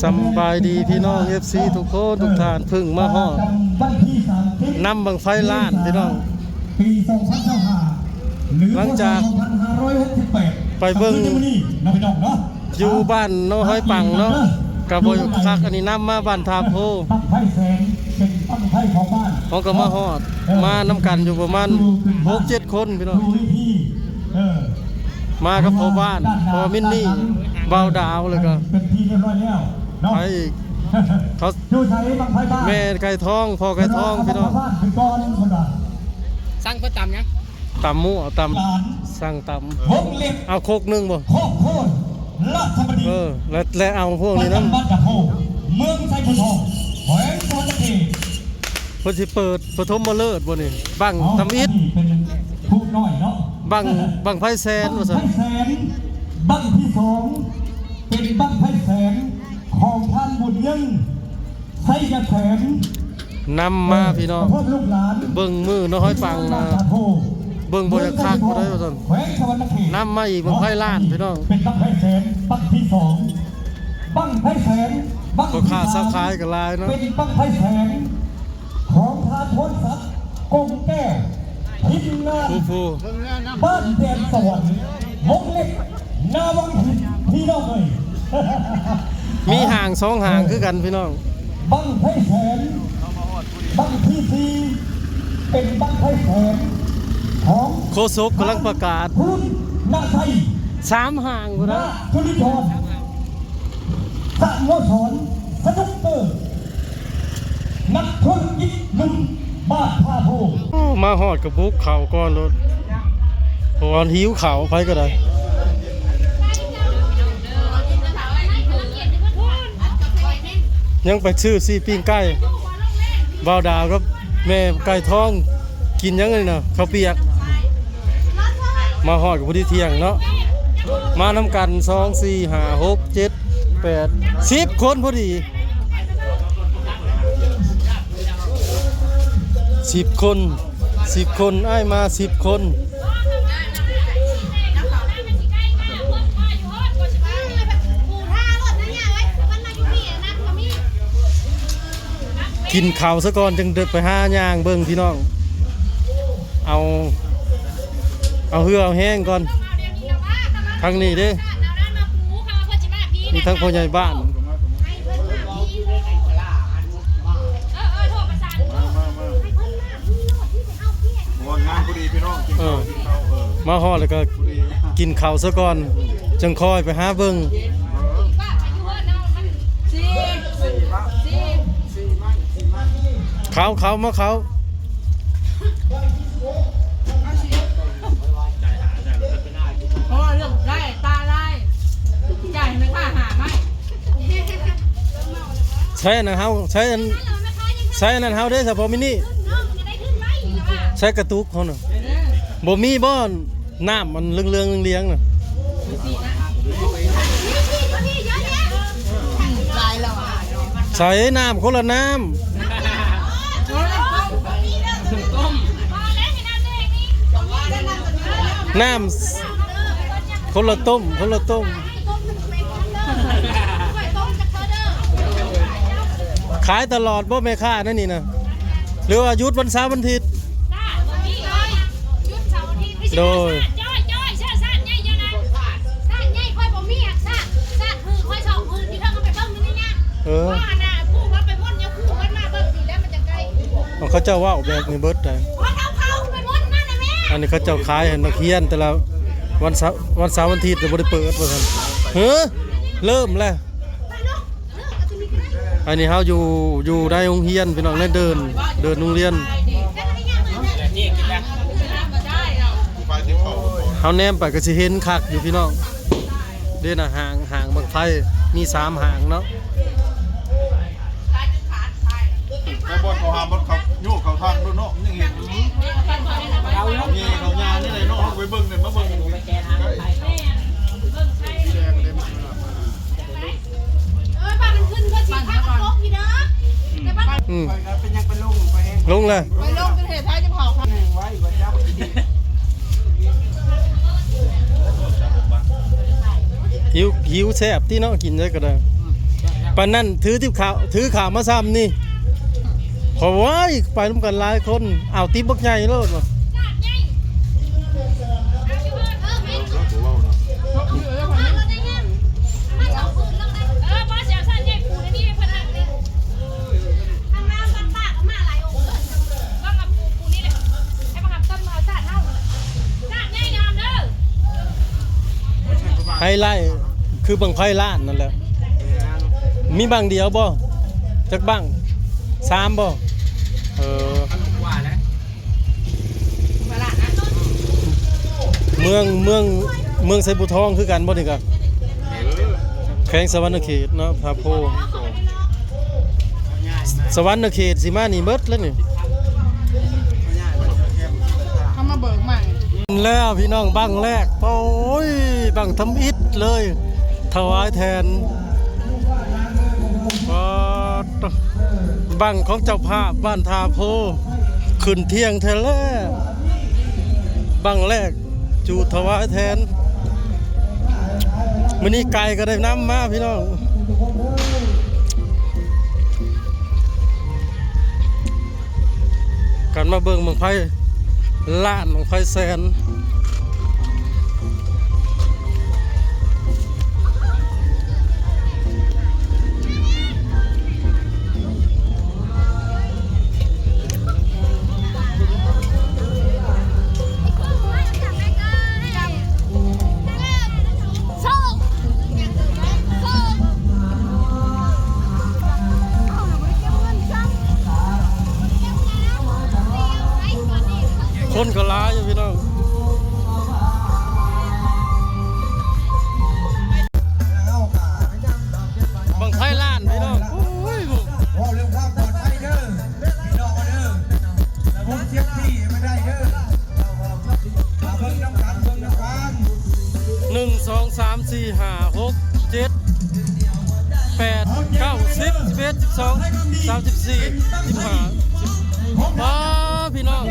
ສຳບາຍດີພີ່ນ້ອງ ເອັຟຊີ ທຸກຄົນທຸກທ່ານ ເພິ່ງມາຮອດ ນຳບັ້ງໄຟລ້ານພີ່ນ້ອງ ປີສອງພັນຊາວຫ້າ ຫຼື ພ.ສ. ສອງພັນຫ້າຮ້ອຍຫົກສິບແປດ ໄປເບິ່ງ ຢູ່ບ້ານໂນນຫ້ອຍປັງເນາະ ກະບໍ່ຄັກ ອັນນີ້ນຳມາບ້ານທ່າໂພ ບັ້ງໄຟແສນ ເປັນບັ້ງໄຟຂອງບ້ານ ເຮົາກະມາຮອດ ເອີ ມານຳກັນຢູ່ປະມານຫົກເຈັດຄົນພີ່ນ້ອງ ມາກັບພໍ່ບ້ານ ພໍ່ມິນນີ້ ບ່າວດາວ ແລ້ວກະ ເປັນທີ່ຮຽບຮ້ອຍແລ້ວເນາະ ໃຜອີກ ເຂົາ ຢູ່ໃສບັ້ງໄຟບ້ານ ແມ່ໄກ່ທອງ ພໍ່ໄກ່ທອງພີ່ນ້ອງ ສັ່ງເພິ່ນຕຳຫຍັງ? ຕຳໝູ ເອົາຕຳ ສັ່ງຕຳ ເອົາຄົກໜຶ່ງບໍ່? ເອີ ແລະ ແລະ ເອົາພວກນີ້ນຳ ເມືອງໄຊພູທອງ ແຂວງສະຫວັນນະເຂດ ເພິ່ນຊິເປີດປະຖົມມະເລີກບໍ່ນີ້ ບັ້ງທຳອິດ ເປັນຜູ້ນ້ອຍເນາະ ບັ້ງ ບັ້ງໄຟແສນວ່າຊັ້ນ ບັ້ງໄຟແສນ ບັ້ງທີສອງ ເປັນບັ້ງໄຟແສນຂອງທ່ານບຸນຍືນ ໄຊຍະແສນ ນຳມາພີ່ນ້ອງ ເບິ່ງມື້ນ້ອຍປັງນະ ເບິ່ງບໍ່ຢາກຄັກບໍ່ໄດ້ວ່າຊັ້ນ ນຳມາອີກບັ້ງໄຟລ້ານພີ່ນ້ອງ ເປັນບັ້ງໄຟແສນ ບັ້ງທີສອງ ບັ້ງໄຟແສນ ບັ້ງທີສາມ ເປັນບັ້ງໄຟແສນ ຂອງທ່ານ ພົນສັກ ກົງແກ້ວ ທີມງານ ຜູ້ຜູ້ ບ້ານແດນສະຫວັນ ວົງເລັບ ນາວັງຫີນ ພີ່ນ້ອງເອີຍ ມີຫ້າງສອງຫ້າງຄືກັນພີ່ນ້ອງ ບັ້ງໄຟແສນ ບັ້ງທີສີ່ ເປັນບັ້ງໄຟແສນຂອງ ໂຄສົກກຳລັງປະກາດ ພຸ້ນ ນະໄຊ ສາມຫ້າງພຸ້ນນະ ນະ ສຸລິທອນ ສະໂມສອນສະໜຸກເກີ ນັກທຸລະກິດໜຸ່ມບ້ານທ່າໂພ ໂອ້ ມາຮອດກະບຸກເຂົ້າກ່ອນໂລດ ເພາະວ່າຫິວເຂົ້າ ໃຜກະໄດ້ ຍັງໄປຊື້ຊີ້ປີ້ງໄກ່ ບ່າວດາວກັບແມ່ໄກ່ທອງ ກິນຫຍັງນີ້ນະ ເຂົ້າປຽກ ມາຮອດກະພໍດີທ່ຽງເນາະ ມານຳກັນ ສອງ ສີ່ ຫ້າ ຫົກ ເຈັດ ແປດ ສິບຄົນພໍດີ ສິບຄົນ ສິບຄົນ ອ້າຍມາສິບຄົນ ກິນເຂົ້າຊະກ່ອນ ຈຶ່ງໄດ້ໄປຫາຍ່າງເບິ່ງພີ່ນ້ອງ ເອົາ ເອົາເຫື່ອເອົາແຮງກ່ອນ ທາງນີ້ເດ້ ມີທັງພໍ່ໃຫຍ່ບ້ານ ເອີ ມາຮອດແລ້ວກະກິນເຂົ້າຊະກ່ອນ ຈັ່ງຄ່ອຍໄປຫາເບິ່ງ ເຂົ້າ ເຂົ້າ ມາເຂົ້າ ເພາະວ່າເລື່ອງໄດ້ຕາລາຍ ຈ່າຍໃຫ້ແມ່ຄ້າຫ້າໄມ້ ໃຊ້ອັນນັ້ນເຮົາ ໃຊ້ອັນ ໃຊ້ອັນນັ້ນເຮົາເດ້ ສະເພາະມິນິ ໃຊ້ກະຕຸກເຮົານະ ບໍ່ມີບໍ່ ນ້ຳມັນເຫຼືອງໆ ລຽງໆ ນະ ໃສ່ນ້ຳຄົນລະນ້ຳ ນ້ຳຄົນລະຕົ້ມ ຄົນລະຕົ້ມ ຂາຍຕະຫຼອດບໍ່ແມ່ຄ້າແນວນີ້ນະ ຫຼືວ່າຢຸດວັນເສົາວັນອາທິດ? ໂດຍ ເອີ ເຂົາເຈົ້າເວົ້າແບບນີ້ເບິດໃດ ອັນນີ້ເຂົາເຈົ້າຂາຍໃຫ້ນັກຮຽນແຕ່ລະວັນເສົາ ວັນເສົາວັນອາທິດ ບໍ່ໄດ້ເປີດວ່າຊັ້ນ ເຮີ ເລີ່ມແລ້ວ. ອັນນີ້ເຮົາຢູ່ ຢູ່ໃນໂຮງຮຽນພີ່ນ້ອງ ໃນເດີ່ນ ເດີ່ນໂຮງຮຽນ ເຮົາແນມໄປກະຊິເຫັນຄັກຢູ່ພີ່ນ້ອງ ເດ້ນະ ຫ້າງ ຫ້າງບັ້ງໄຟ ມີສາມຫ້າງເນາະ ແຕ່ບ່ອນເຂົາຫາ ບ່ອນເຂົາໂຍກເຂົ້າທາງໂລດເນາະ ຍັງເຫັນຢູ່ ເຂົາແຍ່ເຂົາຍານີ້ແຫຼະເນາະ ເຮົາໄປເບິ່ງນີ້ ມາເບິ່ງໃກ້ ເອີ ບ້ານມັນຂຶ້ນເພື່ອຊິພາກັນລົງຢູ່ເດີ ແຕ່ບ້ານ ອືມ ຂ້ອຍກໍເປັນຫຍັງໄປລົງ ຂ້ອຍແຮງ ລົງແລ້ວ ໄປລົງເປັນເຫດໃຫ້ເຈົ້າເຂົາ ໜຶ່ງໄວ້ບໍ່ຈັກ ຫິວ ຫິວແຊບຕິເນາະ ກິນໄດ້ກໍໄດ້ ອືມ ແຊບ ປານນັ້ນຖືຕິບຂາວ ຖືຂາວມາຊ້ຳນີ້ ເພາະ ໂອ້ຍ ໄປນຳກັນຫຼາຍຄົນ ເອົາຕິບບັກໃຫຍ່ໂລດວ່າ. ໄຮໄລຄືບັ້ງໄຟລ້ານນັ້ນແຫຼະ. ມີບັ້ງດຽວບໍ່? ຈັກບັ້ງ? ສາມບໍ່? ເອີ ເມືອງ ເມືອງ ເມືອງໄຊບູທອງຄືກັນບໍ່ນີ້ກະ? ແຂວງສະຫວັນນະເຂດເນາະ ພະໂພ. ສະຫວັນນະເຂດຊິມານີ້ເບິດແລ້ວນີ້. ເຮົາມາເບີກໃໝ່ແລ້ວພີ່ນ້ອງ ບັ້ງແລກ. ໂອ້ຍ ບັ້ງທຳອິດເລີຍ ຖວາຍແທນ. ປາດໂທ້ ບັ້ງຂອງເຈົ້າພາບບ້ານທ່າໂພ ຂຶ້ນທ່ຽງແທ້ແລ້ວ ບັ້ງແລກ. ຈູດຖວາຍແທນ. ມື້ນີ້ໄກ່ກໍໄດ້ນຳມາພີ່ນ້ອງ ກັນມາເບິ່ງບັ້ງໄຟລ້ານ ບັ້ງໄຟແສນ. ຄົນກໍຫຼາຍຢູ່ພີ່ນ້ອງ. ບັ້ງໄຟລ້ານພີ່ນ້ອງ ໂອ້ຍ ເວົ້າເລື່ອງຄວາມປອດໄພເດີ ພີ່ນ້ອງເດີ ລະບົບເຊຟຕີໃຫ້ມັນໄດ້ເດີ ມາເບິ່ງນຳກັນ ເບິ່ງນຳກັນ ໜຶ່ງ ສອງ ສາມ ສີ່ ຫ້າ ຫົກ ເຈັດ ແປດ ເກົ້າ ສິບ ສິບເອັດ ສິບສອງ ສາມ ສິບສີ່ ສິບຫ້າ ສິບ ວ້າ ພີ່ນ້ອງ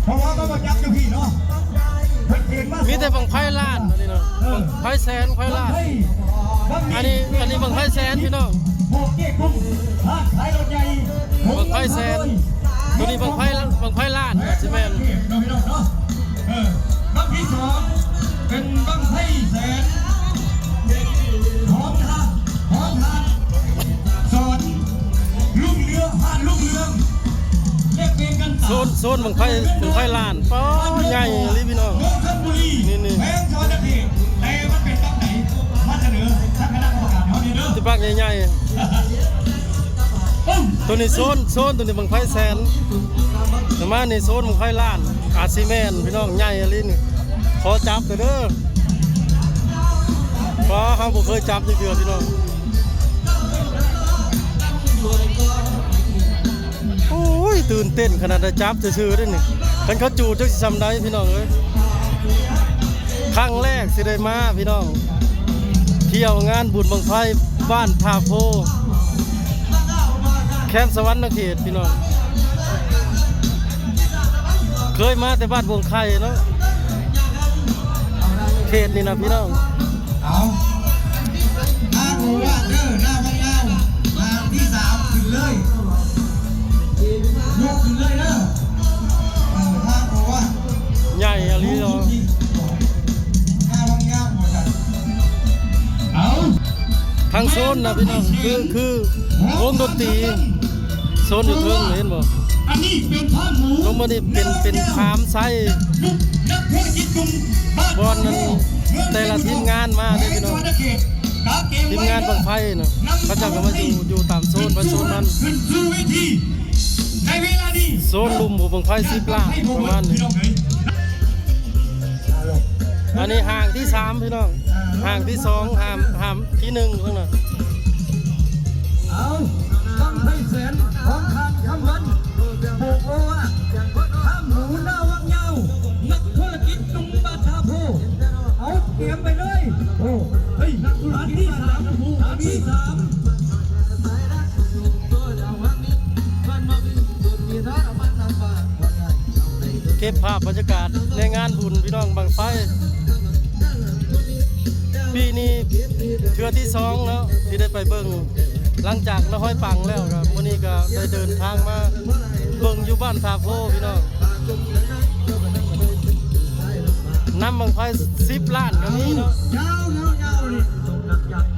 ເພາະວ່າມັນບໍ່ຈັບຢູ່ພີ້ເນາະ ເພິ່ນເຫັນມາ ມີແຕ່ບັ້ງໄຟລ້ານອັນນີ້ເນາະ ເອີ ບັ້ງໄຟແສນ ບັ້ງໄຟລ້ານ ບັ້ງໄຟ ອັນນີ້ ອັນນີ້ບັ້ງໄຟແສນພີ່ນ້ອງ ພວກເຈ້ກຸ້ງ ຮ້ານຂາຍລົດໃຫຍ່ ບັ້ງໄຟແສນ ໂຕນີ້ບັ້ງໄຟ ບັ້ງໄຟລ້ານ ອາດຊິແມ່ນ ເນາະພີ່ນ້ອງເນາະ ເອີ ບັ້ງທີສອງ ເປັນບັ້ງໄຟແສນ ຂອງທ່ານ ຂອງທ່ານ ສອນ ລຸງເຮືອງ ທ່ານລຸງເຮືອງ ແລກປ່ຽນກັນ ໂຊນ ໂຊນບັ້ງໄຟ ບັ້ງໄຟລ້ານ ປ້າ ໃຫຍ່ອີ່ຫຼີພີ່ນ້ອງ ນີ້ໆ ແຂວງສະຫວັນນະເຂດ ແຕ່ມັນເປັນບັ້ງໃດ ມາສະເໜີທາງຄະນະກຳມະການເຮົາແດ່ເດີ ແຕ່ບັ້ງໃຫຍ່ໆ ໂຕນີ້ໂຊນ ໂຊນ ໂຕນີ້ບັ້ງໄຟແສນ ປະມານນີ້ໂຊນບັ້ງໄຟລ້ານ ອາດຊິແມ່ນພີ່ນ້ອງ ໃຫຍ່ອີ່ຫຼີນີ້ ຂໍຈັບເດີ ເດີ ເພາະເຮົາບໍ່ເຄີຍຈັບຈັກເທື່ອພີ່ນ້ອງ. ໂອ້ຍ ຕື່ນເຕັ້ນຂະໜາດ ໄດ້ຈັບຊື່ໆເດ້ນີ້ ຄັນເຂົາຈູດຈັກຊິຊ່ຳໃດພີ່ນ້ອງເອີຍ. ຄັ້ງແລກຊິໄດ້ມາພີ່ນ້ອງ ທ່ຽວງານບຸນບັ້ງໄຟບ້ານທ່າໂພ ແຄມສະຫວັນນະເຂດພີ່ນ້ອງ ເຄີຍມາແຕ່ບ້ານວົງໄຂ່ເນາະ ເຂດນີ້ນະພີ່ນ້ອງ. ເອົາ ຫ້າໂຄວາດເດີ ໜ້າວັງງາມ ຫ້າງທີສາມ ຂຶ້ນເລີຍ ຍົກຂຶ້ນເລີຍເດີ ເອີ ຫ້າໂຄວາດ ໃຫຍ່ອີ່ຫຼີເນາະ ໜ້າວັງງາມວ່າຊັ້ນ ເອົາ ທາງໂຊນນະພີ່ນ້ອງ ຄື ຄືວົງດົນຕີ ໂຊນຢູ່ເທິງ ເຫັນບໍ່? ອັນນີ້ເປັນພາບໝູ ລົງມານີ້ເປັນ ເປັນຄາມໄຊ ນັກທຸລະກິດໜຸ່ມບ້ານ ບ່ອນນັ້ນ ແຕ່ລະທີມງານມາເດ້ພີ່ນ້ອງ ທີມງານບັ້ງໄຟນະ ເຂົາເຈົ້າກໍມາຢູ່ ຢູ່ຕາມໂຊນໃຜໂຊນມັນ ຂຶ້ນສູ່ເວທີໃນເວລານີ້ ໂຊນລຸ່ມຜູ້ບັ້ງໄຟສິບລ້ານ ປະມານນີ້ ພີ່ນ້ອງເອີຍ. ອັນນີ້ຫ້າງທີສາມພີ່ນ້ອງ ຫ້າງທີສອງ ຫ້າງ ຫ້າງທີໜຶ່ງເບິ່ງນະ ເອົາ ບັ້ງໄຟແສນຂອງທ່ານຄຳວັນ ໂບກໂອວາດ ຄາບໝູໜ້າວັງຍາວ ນັກທຸລະກິດໜຸ່ມບ້ານທ່າໂພ ເອົາ ຕຽມໄປເລີຍ ໂອ້ ເຮີ້ຍ ນັກທຸລະກິດບ້ານທ່າໂພ ອັນທີສາມ ອັນທີສາມ ເກັບພາບບັນຍາກາດໃນງານບຸນພີ່ນ້ອງ ບັ້ງໄຟ. ປີນີ້ເທື່ອທີສອງເນາະ ທີ່ໄດ້ໄປເບິ່ງ ຫຼັງຈາກນະຮອຍປັງແລ້ວ ກໍມື້ນີ້ກໍໄດ້ເດີນທາງມາເບິ່ງຢູ່ບ້ານທ່າໂພພີ່ນ້ອງ. ນຳບັ້ງໄຟສິບລ້ານກໍມີເນາະ.